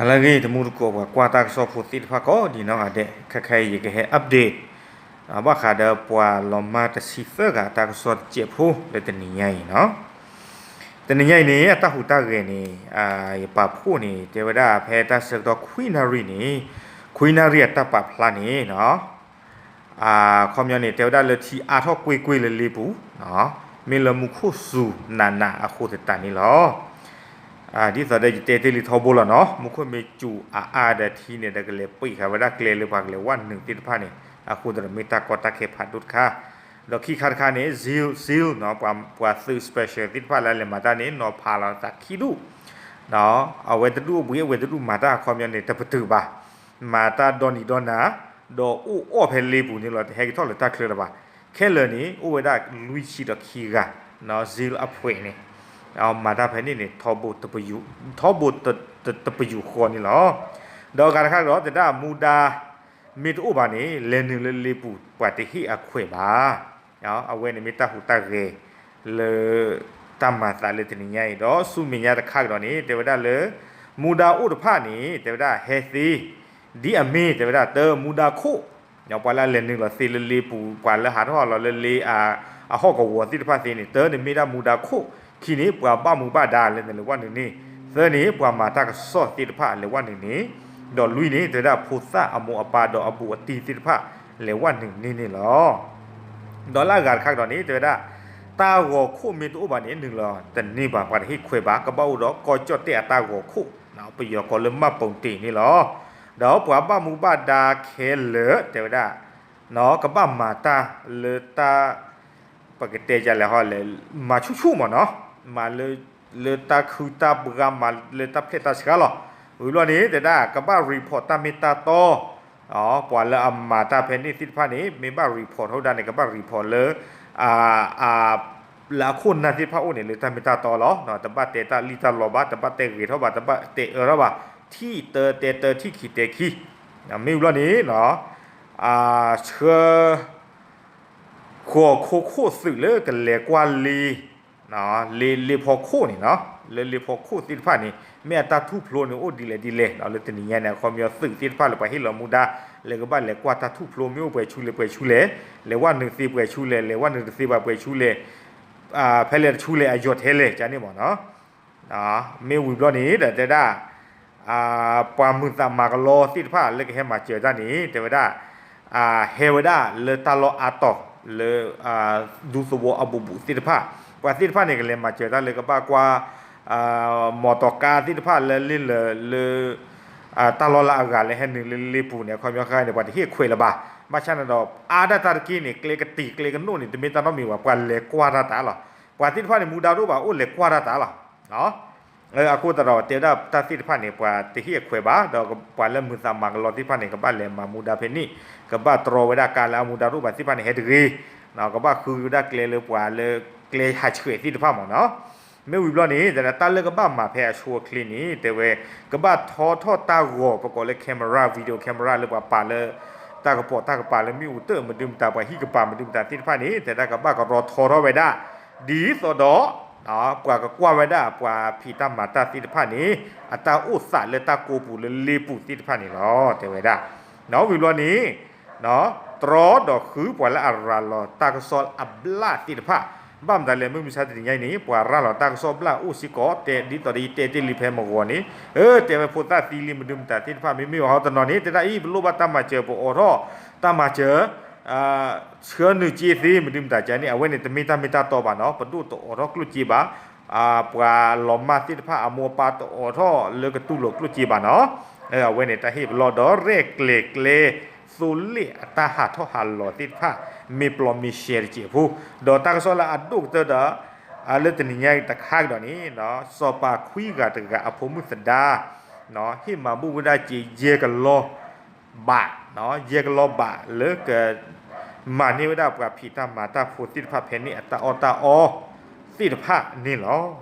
လၢအဂ့ၤ တမူတကိးပှၤကွၢ်တၢ်ကစီၣ်ဖိသ့ၣ်တဖၣ်ကိးဒံးနီၢ်ဂၤဒဲး ခဲခဲအံၤယကဟဲ update ဘၣ်ဃးဒီးပှၤလီၤမၢ်တဆံသၢဂၤ တၢ်ကစီၣ်တစဲးဖိလၢတနံၤညါအံၤနီၤ. တနံၤညါအံၤန့ၣ် အတၢ်ဟူးတၢ်ဂဲၤန့ၣ် ယပာ်ဖှိၣ်န့ၣ် တဲဝဲဒၣ်ဖဲတၢ်ဆၢကတီၢ်ခွံနၣ်ရံၣ်န့ၣ် ခွံနၣ်ရံၣ်အတၢ်ပာ်ဖျါန့ၣ်နီၤ အခီပညီန့ၣ် တဲဝဲဒၣ်လၢထံအါထီၣ်ကွ့ၢ်ကွ့ၢ်လၢလ့ပူၤ, မ့ၢ်လၢမူခိၣ်စူၤနးနးအဃိသတးန့ၣ်လီၤ. ဒ်သိးဒီးယတဲတ့ၢ်လံထီဘိလီၤနီၤ, မူခိၣ်မ့ၢ်စူၤအါအါဒီးထံန့ၣ်ဒီးကလဲၤပှ့ၤဃာ်ဝဲဒၣ်ကျဲလၢပှၤကလဲၤဝဲနုာ်သ့ၣ်တဖၣ်န့ၣ် အဃိသတးဒီးမ့ၢ်တၢ်ကီတၢ်ခဲဖးဒိၣ်တခါ, ဒီးခံခါတခါန့ၣ် SEAL SEAL နီၤ, ပှၤသုး special သ့ၣ်တဖၣ်လၢလဲၤမၤတၢ်န့ၣ် နီၤဖးလီၤသးခံဒူၣ် အဝဲတဒူၣ်အိၣ်ဘှံး အဝဲတဒူၣ်မၤတၢ်အခီပညီန့ၣ် တပတုာ်ဘၣ်, မၤတၢ်ဒီနံၤဒီနၤ, ဒီးအိၣ်အီၣ်ဖဲလ့ပူၤန့ၣ်လီၤ, တဟဲက့ၤထီၣ်လၢတၢ်ချၢလၢၤဘၣ်. ခဲလၢာ်န့ၣ် အိၣ်ဝဲဒၣ်လွံၢ်ဆံဒီးခံဂၤ, SEAL အဖှဲးန့ၣ် မၤတၢ်ဖဲန့ၣ်န့ၣ် ထီဘိတပယူာ်, ထီဘိတပယူာ်ဃီန့ၣ်လီၤ. ဒီးအဂၤတခါဒီး တဲဒၣ်မူဒါ မ့ၢ်တအိၣ်ဘၣ်န့ၣ် လဲၤနုာ်လၢလ့ပူၤ ပှၤတဟ့ၣ်အခွဲးဘၣ်. အဝဲန့ၣ်မ့ၢ်တၢ်ဟူးတၢ်ဂဲၤ လၢ တၢ်မၤသးလၢတနံၤညါအံၤ, ဒီးဆူမဲာ်ညါတခါကဒီးန့ၣ် တဲဝဲဒၣ်လၢ မူဒါအိၣ်တဖၣ်န့ၣ် တဲဝဲဒၣ်ဟဲသ့ ဒ်အမ့ၢ် တဲဝဲဒၣ်တၢ မူဒါခိၣ်, ပှၤလၢအလဲၤနုာ်လီၤသ့လၢလ့ပူၤ ပှၤလၢဟးထီၣ်ဟးလီၤလၢလ့ အဟီၣ်ကဝီၤသ့ၣ်တဖၣ်သ့န့ၣ် တၢန့ၣ်မ့ၢ်ဒၣ်မူဒါခိၣ်, ခံန့ၣ် ပှၤဘၣ်မူဘၣ်ဒါလၢနလဲၤဝဲနုာ်န့ၣ်, သၢန့ၣ် ပှၤမၤတၢ်ကစီၣ်သ့ၣ်တဖၣ်လဲၤဝဲနုာ်န့ၣ်, ဒီးလွံၢ်န့ၣ် တဲဝဲဒၣ်ဖိသၣ်အမိၢ်အပၢ်ဒီးအဘူးအတံၢ်သ့ၣ်တဖၣ်လဲၤဝဲနုာ်န့ၣ်န့ၣ်လီၤ. ဒီးလၢအဂၤတခါကဒီးန့ၣ် တဲဝဲဒၣ် တၢ်ဂီၤခိၣ်မ့ၢ်တအိၣ်ဘၣ်န့ၣ် နုာ်လီၤတန့ၢ်ဘၣ် ပှၤတဟ့ၣ်ခွဲးဘၣ် ကဘၣ်အိၣ်ဒီးကီၢ်ကၠီၣ်တဲၣ်အတၢ်ဂီၤခိၣ်, ပယီၤကိးလၢမှတ်ပုံတင်န့ၣ်လီၤ. ဒီးပှၤဘၣ်မူဘၣ်ဒါခဲလၢာ် တဲဝဲဒၣ် ကဘၣ်မၤတၢ်လၢတၢ် ပကတဲဒ်လဲၣ်ဟီလဲၣ်, မၤဆူၣ်ဆူၣ်မ့ၢ်နီၤ, မၤလၢ လၢတၢ်ခုတၢ်ပှါ မၤလၢတၢ်ဖျဲၣ်တၢ်ဆှါလီၤ. ဝံၤဘျီန့ၣ် တဲဒၣ်ကဘၣ် report တၢ်မ့ၢ်တၢ်တီ, ပှၤလၢအမၤတၢ်ဖဲန့ၣ်သ့ၣ်တဖၣ်န့ၣ် မ့ၢ်ဘၣ် report ထီၣ်ဝဲဒၣ်န့ၣ် ကဘၣ် report လၢ လၢအခိၣ်နၢ်သ့ၣ်တဖၣ်အိၣ်န့ၣ် လၢတၢ်မ့ၢ်တၢ်တီလီၤ. တဘၣ်တဲတၢ်လံၣ်တၢ်လီဘၣ်, တဘၣ်တဲဂ့ၤထီၣ်ဘၣ်, တဘၣ်တဲအၢထီၣ်ဘၣ်, ထံၣ်တၢတဲတၢ ထံၣ်ခံတဲခံ, မ့ၢ်ဝံၤဘျီန့ၣ် ဆှၢ ဃီၤခိခိၣ်သုးလၢကလဲၤကွၢ်လ့ လ့ လ့ဖီခိၣ်န့ၣ်နီၤ, လၢလ့ဖီခိၣ်သ့ၣ်တဖၣ်န့ၣ် မ့ၢ်အတၢ်ထူၣ်ဖျိန့ၣ် အိၣ်ဒ်လဲၣ်ဒ်လဲၣ်, လၢတနံၤညါန့ၣ် အခီပညီသုးသ့ၣ်တဖၣ်လၢပှၤဟ့ၣ်လီၤမူဒါ လၢကဘၣ်လဲၤကွၢ်တၢ်ထူၣ်ဖျိ မ့ၢ်အိၣ်ပှဲၤဆူလဲၣ်ပှဲၤဆူလဲၣ်, လဲၤဝဲနုာ်သ့ပှဲၤဆူလဲၣ်, လဲၤဝဲနုာ်တသ့ဘၣ်ပှဲၤဆူလဲၣ်, ဖဲလဲၣ်တဆူလဲၣ် အယီၢ်ထဲလဲၣ် ကန့ၣ်မ့ၢ်နီၤ. မ့ၢ်ဝံၤဘျီန့ၣ်ဒီး တဲဒၣ် ပှၤမုာ်သးမၤကလီသ့ၣ်တဖၣ်လၢကဟဲမၤစၢၤတၢ်န့ၣ် တဲဝဲဒၣ် ဟဲဝဲဒၣ်လၢတၢ်လီၢ်အါတီၤ လၢ ဒူသဝီအဘူးဘူးသ့ၣ်တဖၣ်, ပှၤသ့ၣ်တဖၣ်န့ၣ် ကလဲၤမၤစၢၤတၢ်လၢကဘၣ်ကွၢ် မီတီကါသ့ၣ်တဖၣ်လၢလ့ၢ်လၢ လၢ တၢ်လီၢ်လၢအဂၤလၢဟဲနုာ်လၢလ့ပူၤန့ၣ် အခီပညီဃါန့ၣ် ပှၤတဟ့ၣ်ခွဲးလၢၤဘၣ်. ဘၣ်ဆၣ်န့ၣ်ဒီး အါဒၣ်တၢ်တက့ၢ်န့ၣ် ကျဲကတံာ်ကျဲကနိၣ်န့ၣ် တမ့ၢ်တၢ်နီတမံၤဘၣ်, ပှၤလဲၤကွၢ်တၢ်တၢ်လီၤ. ပှၤသ့ၣ်တဖၣ်န့ၣ် မူဒါတအိၣ်ဘၣ် အိၣ်လဲၤကွၢ်တၢ်တၢ်လီၤ. အဃိသတးဒီး တဲဝဲဒၣ်တၢ်သ့ၣ်တဖၣ်န့ၣ် ပှၤတဟ့ၣ်အခွဲးဘၣ်, ဒီးပှၤလၢမုာ်သးမၤကလီသ့ၣ်တဖၣ်န့ၣ် ကဘၣ်လဲၤမၤမူဒါဖဲန့ၣ်, ကဘၣ်တြီဝဲဒၣ်ကါလၢအမူဒါတအိၣ်ဘၣ်သ့ၣ်တဖၣ်န့ၣ် ဟဲတဂ့ၤ, ကဘၣ်ဃုဝဲဒၣ်ကျဲလၢပှၤလၢကျဲဟးဆှဲးသ့ၣ်တဖၣ်မ့ၢ်နီၤ. မ့ၢ်ဝံၤဘျီန့ၣ် တၢ်လၢကဘၣ်မၤဖဲအဆိအချ့န့ၣ် တဲဝဲ ကဘၣ်ထီထီၣ်တၢ်ဂီၤ ပကိးလၢ camera, video camera လၢပှၤပာ်လၢ တၢ်ကပိာ်တၢ်ကပၤလၢမ့ၣ်အူတၢၢ် မဒုမတၤ ပှၤဟံၣ်ကပၤ မဒုမတၤသ့ၣ်တဖၣ်န့ၣ် တဲဒၣ်ကဘၣ်ကရီထီထီၣ်ဝဲဒၣ် ဒ်သိးဒီး ပှၤကကွၢ်ဝဲဒၣ် ပှၤဖံးတၢ်မၤတၢ်သ့ၣ်တဖၣ်န့ၣ် အတၢ်အိၣ်သးလၢတၢ်ကိးပူၤလၢလ့ပူၤသ့ၣ်တဖၣ်န့ၣ်လီၤ တဲဝဲဒၣ်. ဝံၤဘျီန့ၣ် တြီဒီးဃုပှၤလၢအရၤလီၤတၢ်ကစီၣ်အဘျၣ်သ့ၣ်တဖၣ်, ဘၣ်မတၤလဲၣ် မုၢ်မဆါတနံၤညါအံၤန့ၣ် ပှၤရၤလီၤတၢ်ကစီၣ်ဘျၣ်အိၣ်စ့ၢ်ကီး တဲဒ်သိးဒီးယတဲတ့ၢ်လံဖဲမဂီၤန့ၣ်, တဲဝဲဖိသၣ်သံလံ မဒုမတၤသ့ၣ်တဖၣ် မ့မ့ၢ်အီၤတနီၤန့ၣ် တဲဒၣ်အံၤ ပလိၣ်ဘၣ်တၢ်မၤစၢၤ ပအိးထီၣ်တၢ်မၤစၢၤ ဆှၢနုာ်စ့သ့ မဒုမတၤကန့ၣ် အဝဲန့ၣ် တမ့ၢ်တၢ်မ့ၢ်တၢ်တီဘၣ်နီၤ, ပဒိၣ်တအိးထီၣ်ကျိၣ်စ့ဘၣ်, ပှၤလီၤမၢ်သ့ၣ်တဖၣ်အမိၢ်အပၢ်တအိးထီၣ်လၢကတူၢ်လိာ်ကျိၣ်စ့ဘၣ်နီၤ. အဝဲန့ၣ် တၢ်ဟ့ၣ်ပလီၢ်ဒီးရဲၣ်ကျဲၤကျဲ သိလ့ၣ်အတၢ်ဟးထီၣ်ဟးလီၤသ့ၣ်တဖၣ် မ့ၢ်ပျီမ့ၢ်ရှဲတစဲးဖိ, ဒီးတၢ်ကစီၣ်လၢအဒိၣ်ကတၢၢ်ဒီး လၢတနံၤညါတခါကဒီးန့ၣ် စီၤပၤခွံဂၤတဂၤအဖိမုၣ်သဒါ ဟ့ၣ်မၤဘူၣ်ဝဲဒၣ်စ့ယဲၢ်ကလီၢ် ဘး, ယဲၢ်ကလီၢ်ဘးလၢက မၤန့ၢ်ဝဲဒၣ်ပှၤဖံးတၢ်မၤတၢ်ဖိသ့ၣ်တဖၣ်ဖဲန့ၣ် အတၢ်အီၣ်တၢ်အီသ့ၣ်တဖၣ်န့ၣ်လီၤ.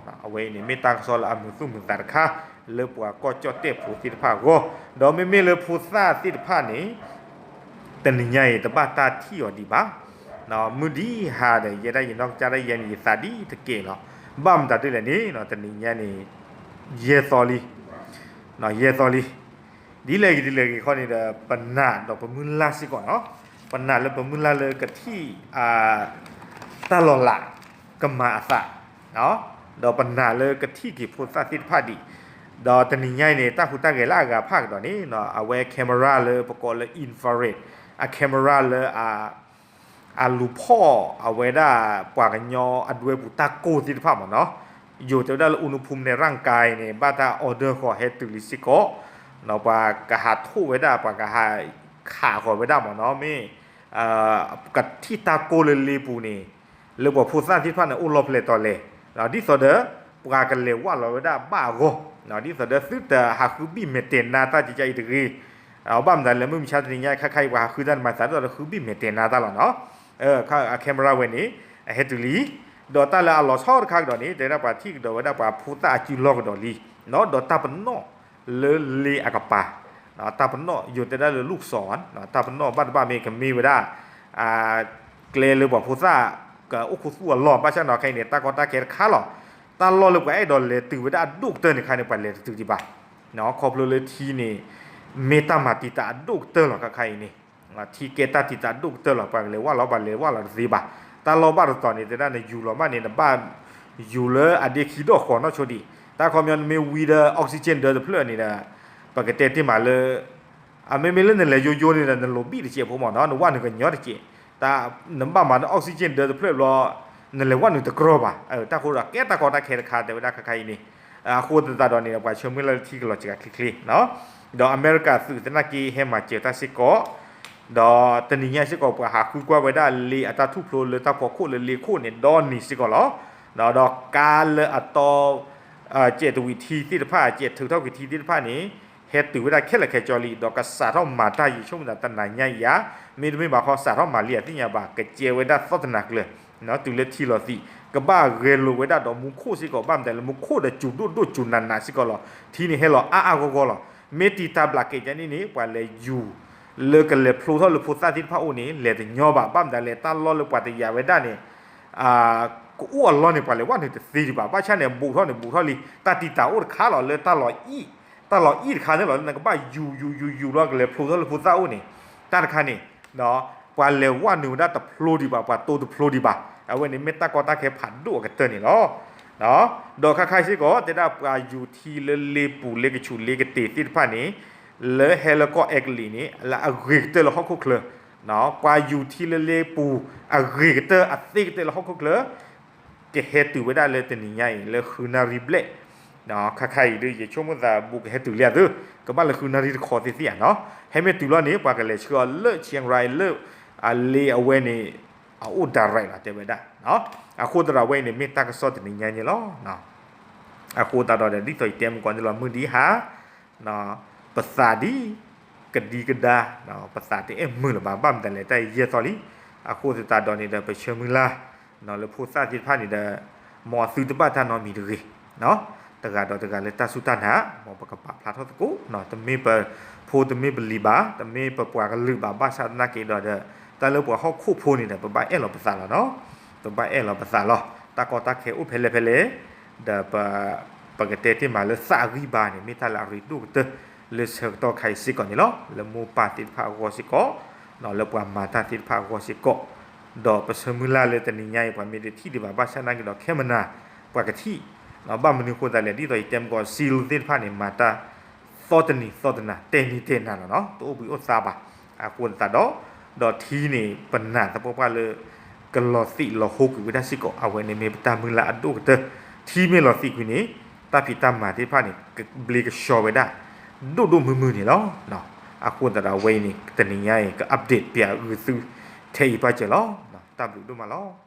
အဝဲအံၤန့ၣ် မ့ၢ်တၢ်ကစီၣ်လၢအမုာ်သူၣ်မုာ်သးတခါ လၢပှၤကီၢ်ကၠီၣ်တဲၣ်ဖိသ့ၣ်တဖၣ်အဂီၢ်, ဒီးမ့မ့ၢ်လၢဖိသၣ်သ့ၣ်တဖၣ်န့ၣ် တနံၤညါအံၤ တဘၣ်တၢ်ထံၣ်အီၤဒံးဘၣ်. မုၢ်ဒံးဟါဒီး ယဲဒၣ်ယနီၢ်ကစၢ်ဒၣ်ယဲန့ၣ် ယသးဒ်တကဲလီၤ. ဘၣ်မတၤဒ်လဲၣ်န့ၣ် တနံၤညါန့ၣ် ယဲၢ်သီလံ. ယဲၢ်သီလံ. ဒ်လဲၣ်ဂ့ၤဒ်လဲၣ်ဂ့ၤခီန့ၣ်ဒီး ပနာ်ဒီးပမုၢ်လၢ်စ့ၢ်ကီးနီၤ, ပနာ်လၢပမုၢ်လၢ်လၢကထံၣ် တၢ်လီၤလးကမၤအသး, ဒီးပနာ်လၢကထံၣ်က့ၤဖိသၣ်သ့ၣ်တဖၣ်ဒံး, ဒီးတနံၤညါအံၤန့ၣ် တၢ်ဟူးတၢ်ဂဲၤလၢအဂၤဖးကဒီးန့ၣ် အဝဲ camera လၢပကိးလၢ infrared အ camera လၢ အလူၤဖီၣ်အဝဲဒၣ်ပှၤကညီအဒွဲပူၤတၢ်ကိၢ်သ့ၣ်တဖၣ်မ့ၢ်နီၤ, ယိၤတဲဝဲဒၣ်လၢ อุณหภูมิในร่างกาย န့ၣ် ဘၣ်တၢ် order ဃီၤဟဲတုၤလံစ့ၢ်ကီး, ပှၤကဟးထိၣ်ဝဲဒၣ် ပှၤကဟးခးဃီၤဝဲဒၣ်မ့ၢ်နီၤ, မ့ၢ် ကထံၣ်တၢ်ကိၢ်လၢလ့ပူၤန့ၣ် လၢပှၤဖိသၣ်သ့ၣ်တဖၣ်န့ၣ် အိၣ်လီၤဖဲလဲၣ်တီၤလဲၣ်, ဒ်သိးဒီး ပှၤကလဲၤဝၢ်လီၤဝဲဒၣ်ဘၣ်အဂီၢ်, ဒ်သိးဒီးသုတဟးဃုဘံၣ်မဲာ်တဲာ်နါတၢ်ကကဲအံၤတဂ့ၤ, ဘၣ်မတၤလဲၣ် မုၢ်မဆါတနံၤညါခါခါအံၤ ပှၤဟးဃုတၢ်န့ၣ်မၤသးဒ်သိးဒီးဃုဘံၣ်မဲာ်တဲာ်နါတၢ်လီၤနီၤ, အ camera ဝဲန့ၣ် အဟဲတုၤလံ, ဒီးတၢ်လၢအလီၤဆီတခါကဒီးန့ၣ် တဲဝဲဒၣ်ပှၤထံၣ်ကဒီးဝဲဒၣ်ပှၤဖိသၣ်အစုလီၢ်ကဒီးလံ, ဒီးတၢ်ပနီၣ်လၢလ့အကပၤ, တၢ်ပနီၣ်ယိၤတဲဒၣ်လၢ ลูกศร တၢ်ပနီၣ်ဘၣ်တဘၣ်မ့ၢ်ကမ့ၢ်ဝဲဒၣ် ကျဲလၢပှၤဖိသၣ် ကအိၣ်ခူသူၣ်အလီၢ် ဘၣ်ဆၣ်နီၤခါအံၤန့ၣ် တၢ်ကီတၢ်ခဲတခါလီၤ, တၢ်လီၢ်လၢပှၤအဲၣ်ဒိးလဲၤတုၤဝဲဒၣ်အဒိၣ်ကတၢၢ်န့ၣ်ခါန့ၣ် ပှၤလဲၤတတုၤဒံးဘၣ်, ခီဖျိလၢထံန့ၣ် မ့ၢ်တၢ်မၤတံာ်တာ်အဒိၣ်ကတၢၢ်လီၤ ခါခါအံၤန့ၣ်, ထံကဲတၢ်တံာ်တာ်အဒိၣ်ကတၢၢ်လီၤ ပှၤကလဲၤဝၢ်လီၤ ပှၤလဲၤဝၢ်လီၤတသ့ဘၣ်, တၢ်လီၢ်ဘၣ်တတီၤန့ၣ် တဲဒၣ်နယူၤလီၤမးန့ၣ် နဘၣ်ယူၤလၢအဒ့ခံဒီၣ်ဃီၤနီၢ်ဆိဒံး, တၢ်ခီပညီနမ့ၢ်ဝံဒီး oxygen ဒၢတဖျၢၣ်န့ၣ်ဒီး ပကတဲတ့ၢ်မးလၢ အမ့မ့ၢ်လၢနလဲၤယိယိန့ၣ်ဒီး နလိာ်ဘံၣ်တစဲးဖိမ့ၢ်နီၤ နဝၢ်နုာ်ကညီတစဲး, တၢ် နဘၣ်မၤ oxygen ဒၢတဖျၢၣ်ဘျီ နလဲၤဝၢ်နုာ်တကြီဘၣ်, တၢ်ဃိဒီးကဲတၢ်ကီတၢ်ခဲတခါ တဲဝဲဒၣ်ခါခါအံၤန့ၣ်, အဃိသတးဒီးန့ၣ် ပှၤဆၢမုၢ်လၢ်လၢထံကလီၤစှၤချ့ချ့, ဒီးအမဲရကၤသုးသနာ်က့ဟဲမၤစၢၤတၢ်စ့ၢ်ကီး, ဒီးတနံၤညါစ့ၢ်ကီး ပှၤဟးဃုကွၢ်ဝဲဒၣ်လ့အတၢ်ထူၣ်ဖျိလၢတၢ်ဖီခိၣ်လၢလ့ခိၣ်န့ၣ် ဒီနံၤစ့ၢ်ကီးလီၤ, ဒီးကါလၢအတီ ကဲးတဝံးထံသ့ၣ်တဖၣ် ကဲးထုးထီၣ်ကွံာ်ထံသ့ၣ်တဖၣ်န့ၣ် ဟဲတုၤဝဲဒၣ်ခဲလၢာ်ခဲဆ့လံ ဒီးကစးထီၣ်မၤတၢ်ယံာ်ဆိကမိၣ်သးတနၤညါအံၤဧါ, မ့တမ့ၢ်ဘၣ်ခီ စးထီၣ်မၤလံဧါသ့ၣ်ညါဘၣ် ကကဲဝဲဒၣ်သီတနၤကျၢၤ, တုၤလၢထံလီၤသံး ကဘၣ်ဂဲၤလိာ်ဝဲဒၣ်ဒီးမူခိၣ်စ့ၢ်ကီး ဘၣ်မတၤလဲၣ် မူခိၣ်ဒီးစူၤဒိၣ်ဒိၣ်စူၤနးနးစ့ၢ်ကီးလီၤ, ထံန့ၣ်ဟဲလီၤအါအါဂီၢ်ဂီၢ်လီၤ, မ့ၢ်တံာ်တာ်ဘျးကဲးကဲန့ၣ်န့ၣ် ပှၤလဲၤယူၤ လၢကလဲၤဖျိထီၣ်လၢဖိသၣ်သ့ၣ်တဖၣ်အိၣ်န့ၣ် လဲၤတညီဘၣ်, ဘၣ်မတၤလဲၣ် တၢ်လီၢ်လၢပှၤတယာ်ဝဲဒၣ်န့ၣ် ကအိၣ်အလီၢ်န့ၣ် ပှၤလဲၤဝၢ်နုာ်တသ့ဒံးဘၣ်, ဘၣ်ဆၣ်န့ၣ် ဘူးထီၣ်န့ၣ် ဘူးထီၣ်လံ, တၢ်တံာ်တာ်အိၣ်တခါလီၤ လၢတၢ်လီၤအံၣ်, တၢ်လီၤအံၣ်တခါန့ၣ်လီၤ လၢနကဘၣ်ယူၤယူၤယူၤယူၤလီၤ ကလဲၤဖျိထီၣ်လၢဖိသၣ်အိၣ်န့ၣ်, တၢ်တခါန့ၣ် ပှၤလဲၤဝၢ်နုာ်ဝဲဒၣ်တဖျိဒံးဘၣ် ပှၤတိတဖျိဒံးဘၣ်, အဝဲန့ၣ်မ့ၢ်တၢ်ကီတၢ်ခဲဖးဒိၣ်အကတၢၢ်န့ၣ်လီၤ. ဒီးခါခါစ့ၢ်ကီး တဲဒၣ်ပှၤယူၤထံလၢလ့ပူၤလ့ကဆူးလ့ကတ့ၤသ့ၣ်တဖၣ်န့ၣ် လၢဟဲလၢကီၢ်အဲကလံးန့ၣ် လၢအဂ့ၤကတၢၢ်လၢဟီၣ်ခိၣ်ချၢ, ပှၤယူၤထံလၢလ့ပူၤ အဂ့ၤကတၢၢ်အသ့ကတၢၢ်လၢဟီၣ်ခိၣ်ချၢ ကဟဲတုၤဝဲဒၣ်လၢတနံၤညါအံၤ လၢဃုနၣ်ရံၣ်ဘျဲၣ်, ခါခါအံၤဒ် ယဆိကမိၣ်သးဘူးကဟဲတုၤလံဧါသု, ကဘၣ်လၢဃုနၣ်ရံၣ်တခီသ့ၣ်သ့ၣ်ဧါနီၤ, ဟဲမ့ၢ်တုၤလီၤန့ၣ် ပှၤကလဲၤဆှၢအီၤလၢ Chiang Rai လၢ အလ့အဝဲန့ၣ် အအိၣ် direct လီၤ တဲဝဲဒၣ်, အဃိသတးဒီးဝဲအံၤန့ၣ် မ့ၢ်တၢ်ကစီၣ်တနံၤညါန့ၣ်လီၤ. အဃိသတးဒီး ဒ်သိးယတဲမုၢ်ကီးန့ၣ်လီၤ မုၢ်ဒံးဟါ ပသးဒ်ကဒံကဒါ, ပသးတအဲၣ်မုာ်လၢၤဘၣ် ဘၣ်မတၤလဲၣ် တၢ်အံၤယဲၢ်သီလံ, အဃိသတးဒီးန့ၣ်ဒီး ပဆၢမုၢ်လၢ် လၢဖိသၣ်သ့ၣ်တဖၣ်န့ၣ်ဒီး မ်အသုတဘၣ်တၢ်နီတမံၤတဂ့ၤ, တဂၤဒီးတဂၤလၢတၢ်စူၢ်တၢ်နာ် မ်ပကပာ်ဖျါထီၣ်သကိး, တမ့ၢ်ပဖိတမ့ၢ်ပလံၤဘၣ်, တမ့ၢ်ပပှၤကလုာ်ဘၣ်, ဘၣ်ဆၣ်သနာ်က့ဒီး တၢ်လၢပှၤဟီၣ်ခိၣ်ဖိန့ၣ်ဒီး ပဘၣ်အဲၣ်လီၤပသးလီၤနီၤ, ပဘၣ်အဲၣ်လီၤပသးလီၤ, တၢ်ကီတၢ်ခဲအိၣ်ဖဲလဲၣ်ဖဲလဲၣ်, ဒီး ပကတဲတ့ၢ်မးလၢသးအဂံၢ်ဘါန့ၣ် မ့ၢ်တၢ်လၢအရ့ဒိၣ်ကတၢၢ် လၢဆၢကတီၢ်ခါအံၤစ့ၢ်ကီးန့ၣ်လီၤ. လၢမိၢ်ပၢ်သ့ၣ်တဖၣ်အဂီၢ်စ့ၢ်ကီး, လၢပှၤမၤတၢ်သ့ၣ်တဖၣ်အဂီၢ်စ့ၢ်ကီး, ဒီးပဆၢမုၢ်လၢ်လၢတနံၤညါအံၤ ပှၤမ့ၢ်တထံၣ်ဒံးဘၣ် ဘၣ်ဆၣ်သနာ်က့ဒီး ခဲမုၢ်နၤ ပှၤကထံၣ်, ဘၣ်မနုၤအဃိသတးလဲၣ် ဒ်သိးယတဲမုၢ်ကီး SEAL သ့ၣ်တဖၣ်န့ၣ် မၤတၢ်သီတနံၤသီတနၤ တဲနံၤတဲနၤလီၤနီၤ, တအိၣ်ဘှံးအိၣ်သါဘၣ်. အဃိသတးဒီး ဒီးထံန့ၣ် ပနာ်သပှၢ်ပှၢ်လၢ ကလီၤသံးလီၤဟိကွံာ်ဝဲဒၣ်စ့ၢ်ကီး, အဝဲန့ၣ်မ့ၢ်ပတၢ်မုၢ်လၢ်အဒိၣ်ကတၢၢ်, ထံမ့ၢ်လီၤသံးကွံာ်န့ၣ် တၢ်ဖံးတၢ်မၤသ့ၣ်တဖၣ်န့ၣ် ကဘျ့ကဆှီဝဲဒၣ် ဒိၣ်ဒိၣ်မုၢ်မုၢ်န့ၣ်လီၤ. အဃိသတးဒီးအဝဲအံၤန့ၣ် တနံၤညါအံၤ က update ပျးဂုာ်သု ထဲအံၤပၢ်စၢၤလီၤ. တၢ်ဘျုးဒိၣ်မးလီၤ.